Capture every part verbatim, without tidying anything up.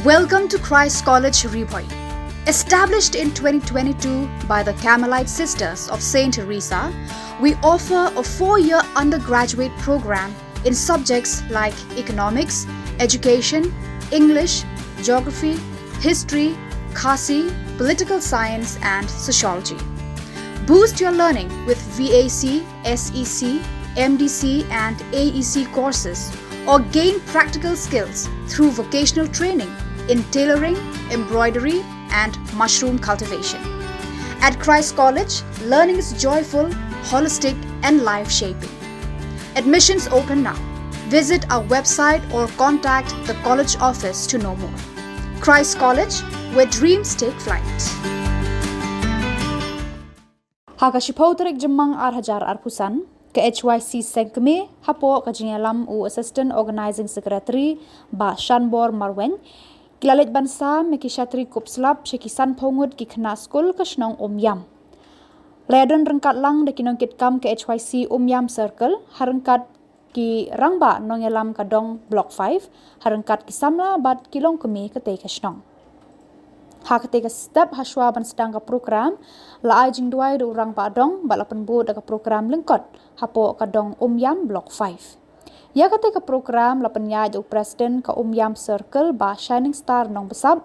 Welcome to Christ College Ri Bhoi. Established in twenty twenty-two by the Carmelite Sisters of Saint Teresa, we offer a four year undergraduate program in subjects like economics, education, English, geography, history, Khasi, political science, and sociology. Boost your learning with V A C, S E C, M D C, and A E C courses, or gain practical skills through vocational training in tailoring, embroidery, and mushroom cultivation. At Christ College, learning is joyful, holistic, and life shaping. Admissions open now. Visit our website or contact the college office to know more. Christ College, where dreams take flight. Ha ka shiphew tarik Jymmang ar hajar arphew san, ka H Y C Seng Kmie, hapoh ka jingïalam u Assistant Organizing Secretary, Bah Shanbor Marwein, ki la leit ban sam ïa ki shatri kup slap sha ki sanphew ngut ki khynnah skul ka shnong Umïam. La ïadon ryngkat lang da ki nongkitkam ka H Y C Umïam Circle, ha ryngkat ki rangbah nongïalam ka dong Block five, ha ryngkat ki samla bad ki longkmie katei ka shnong. Ha katei ka step, hashwa ban sdang ka program, la ai jingduwai da u rangbah dong bad la pynbud da ka program lyngkot hapoh ka dong Umïam Block five. Ïa katei ka program la pynïaid da u President ka Umïam Circle, Bah Shining Star Nongbsap,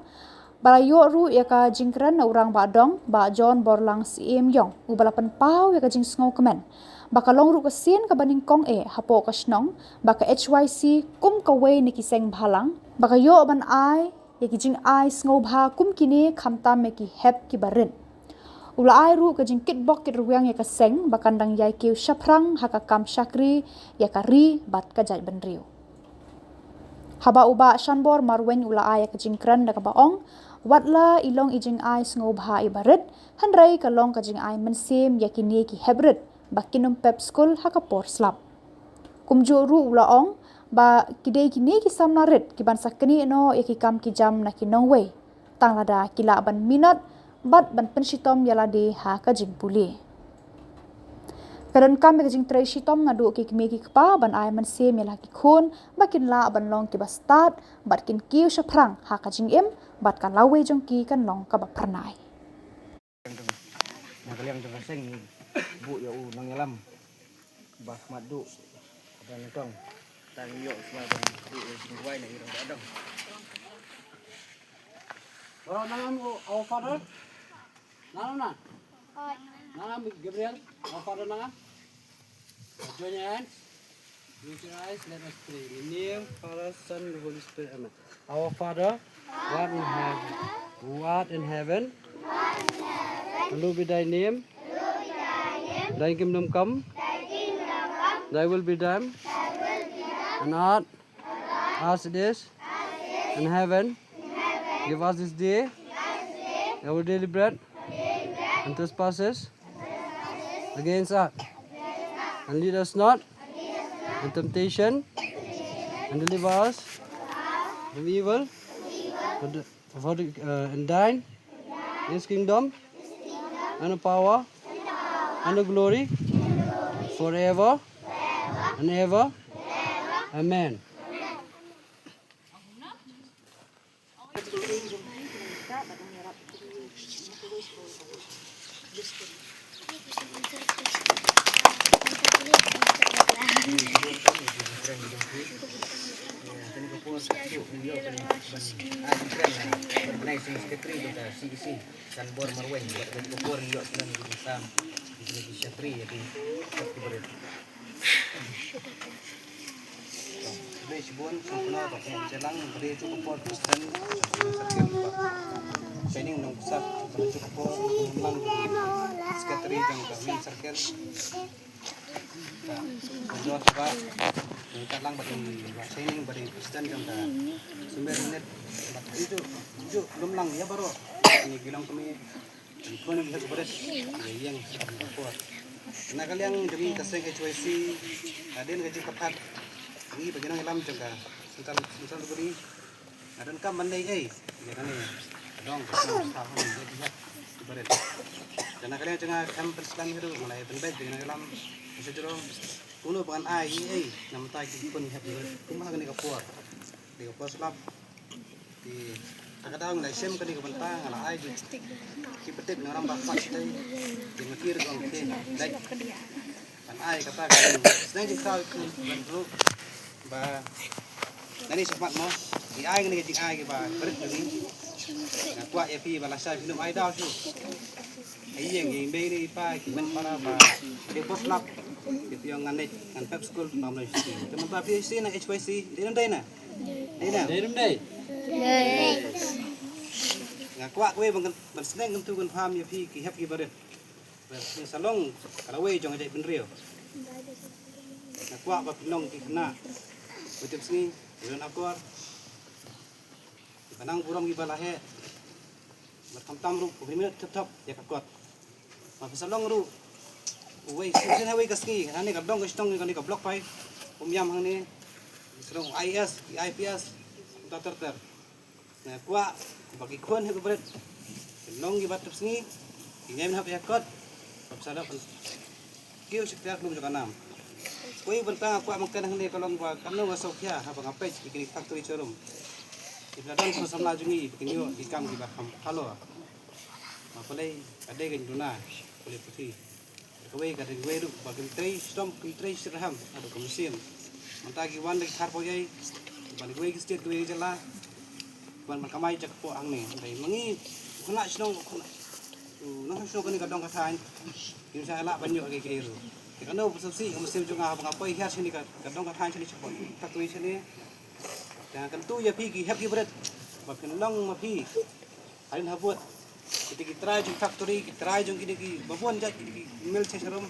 ba la ïoh ruh ïa ka jingkren na u rangbah dong, Bah John Borlang Syiem Ïong, uba la pynpaw ïa ka jingsngewkmen ba ka long ruh ka sien kaba nyngkong eh hapoh ka shnong ba ka H Y C kum kawei na ki seng bhalang ba ka ïoh ban ai ïa ki jingai sngewbha kum kine, khamtam ïa ki hep kiba rit. U la ai ruh ka jingkitbok kitrwiang ïa ka seng ba kan dang ïai kiew shaphrang ha ka kam shakri ïa ka ri bad ka jaitbynriew. Haba u Bah Shanbor Marwein u la ai ïa ka jingkren da kaba ong, wat la i long i jingai sngewbha iba rit, hynrei ka long ka jingai mynsiem ïa kine ki hep rit ba kin ym pep skul ha ka por slap. Kumjuh ruh u la ong ba ki dei kine ki samla rit kiban sa knieh noh ïa ki kam ki jam na ki nongwei, tang lada ki lah ban minot bad ban pynshitom ïa lade ha ka jingpule. Ka donkam ïa ka jingtrei shitom naduh ki kmie ki kpa ban ai mynsiem ïa la ki khun ba kin lah ban long kiba stad bad kin kiew shaphrang ha ka jingim, bad ka lawei jong ki kan long kaba phyrnai. Na ka liang jong ka seng, buh ïa u nongïalam ba khmat duh, ba nyngkong. Tang ïoh sma ban duh ïa jingduwai na i rangbah dong. Baroh nang am, Our Father? Nang am na? Nang am, Gabriel? Our Father nang am? Join your hands. Close your eyes. Let us pray. In the name of Father, Son, and the Holy Spirit. Amen. Our Father, who art in heaven, who art in heaven, hallowed be thy name. Thy kingdom come. Thy will be done on earth as it is in heaven. Give us this day our daily bread, and trespasses against us, and lead us not in temptation, and deliver us from evil. For the, for the, uh, and thine is kingdom, and the power, and the glory, forever and ever. Amen. Shanbor Marwein, bad ka por ngi ïoh sdang ngi sam ïa ki shatri ïa ki, ki barit. Khublei shibun, sngewbha ba phi ïa jalang, ba dei tu ka por President Circle, Bah Shining Nongbsap, ba dei tu ka por Nonglang, Secretary jong ka Main Circle. Ka Joseph, ba ka lang ba dei Bah Shining, ba dei President jong ka Sumber Unit, ba dei tu, tu lum lang ïa baroh. Ngi ki longkmie, Khun ki hep barit, ïa ïeng ha ka por. Na ka liang jong ngi ka seng H Y C, hadien ka jingpyrkhat ngi ba ki nongïalam jong ka Central, Central Library, nga donkam ban leh ei ïa kane ka dong ka seng, ha kane ka jingpyrkhat barit. Te na ka liang jong nga, kam pynslem hi ruh, nga la ai pynbeit ba ki nongïalam, sha jrong kumno ba ngan ai ei ei na bynta ki khun ki hep barit kum ha kane ka por. Dei ka por slap. Ka daw ngi la shem kane ka bynta, nga la ai ki, ki pynthut na ram ba pat te. Ki ma ki rukom ki dai. Kan ai kata ka sneng jingkyrpad ki ban ruh ba nani shakhmat mo. Ki ai kane ka jingai ki ba brit kane. Nga kwah ïa phi ba la shai phi nym ai daw shu. Ai ïa ngi mei ni pa ki men para ba ki post lap. Ki phi ong ngan nit ngan pep school ba mlei shi. Te mynta phi shi na H Y C. Dei na dei na. Dei na. Dei na dei. Nga kwah kawei ban, ban sneng kyntu kynpham ïa phi ki hep ki barit. Ba phi sa long ka lawei jong ka jaitbynriew. Nga kwah ba phi long ki khynnah ba tip sngi, ki don akor, ki ba nang burom ki ba la heh. Bad khamtam ruh ba phin mih thep thep ïa ka kot. Ba phi sa long ruh uwei, shisien ha uwei ka sngi, hangne ka dong ka shnong kane ka block phai, um ïam hangne, sa long I A S, I P S, kumta ter ter. Nga kwah ba ki khun ha ka bret ki long ki ba tip sngi, ki ñiam hap ïa kot, ba sa dap kiew shikta klum jong ka nam. Kawei bynta nga kwah mynta hangne ka long ba kano nga sngewkhia haba nga peit ïa kine ki factory showroom. Ki la don ki samla jong ngi ba kin ïoh ki kam ki ba kham halor. Ma pynlei ka dei ka duna pule puthi. Kawei ka dei kawei ruh ba kin trei shitom kin trei shirham haduh ka mynsiem. Mynta ki wan da ki thar poi ei ban kawei ki state kawei ki jylla. Ban ban kamai jak po ang ne dei ma ngi. Khana shnong khana. Nong shnong kane ka dong ka thaiñ. Kin sa lah ban ïoh ki kei ruh. Te kano ba sngewsih ka mynsiem jong nga ba nga poi hiar shane ka dong ka thaiñ shane shapoi factory shane. Te nga kyntu ïa phi ki hep ki bret ba phin long ma phi. Hadien habud kita ki trai jong factory, ki trai jong kine ki babun jait kine ki mil che sharum.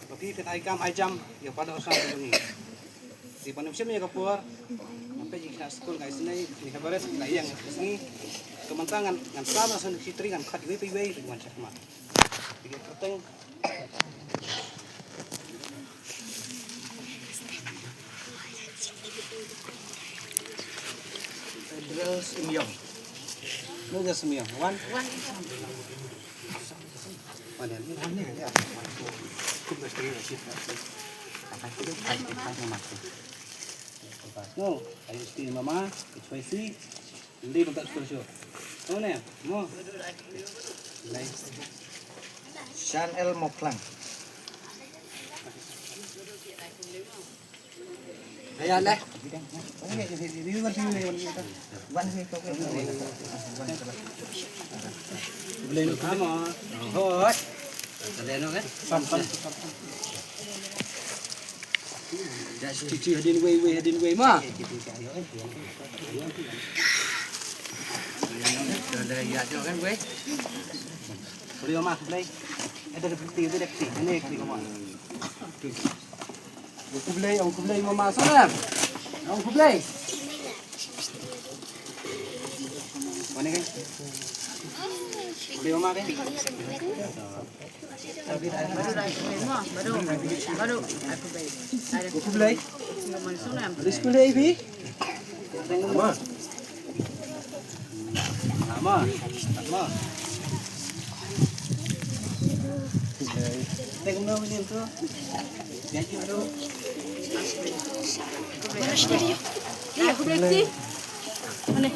Ba phi phin ai kam ai jam ïa ka dohsang jong ngi. Te ban ym shim ïa ka por, nga peit ki khynnah skul ka isynei, kine ki barit la ïeng ka sngi. Ka mynta ngan, ngan sam na san ki trai ngan khat iwei pa iwei, ngan check ma. Te ki kyrteng. Adrel Symyong. Adrel Symyong. Wan. Wan. Wan, wan, wan, wan. No, ayo, sini mama, H Y C. Hindi, bentar, suruh, suruh. Oh, ne, mo. Lai. Shan El Moklang. Ayan, le. Boleh nak kamu? Hoi. Boleh nak, kan? Sam, sam, sam, sam. Dah cuci hadin wei, wei, hadin wei, ma. Dah, dah, ya, dah, kan, wei. Boleh, ma, boleh. Ada, ada bukti, ada bukti. Ini, ini, ma. Ong khublei, ong khublei mama Sonam. Ong khublei. Mane kai? Khublei mama kai? Ong khublei. Ong khublei bi. Mama. Mama. Mama. Tengok dulu ni tu. Janji dulu. Aku berhenti. Mana?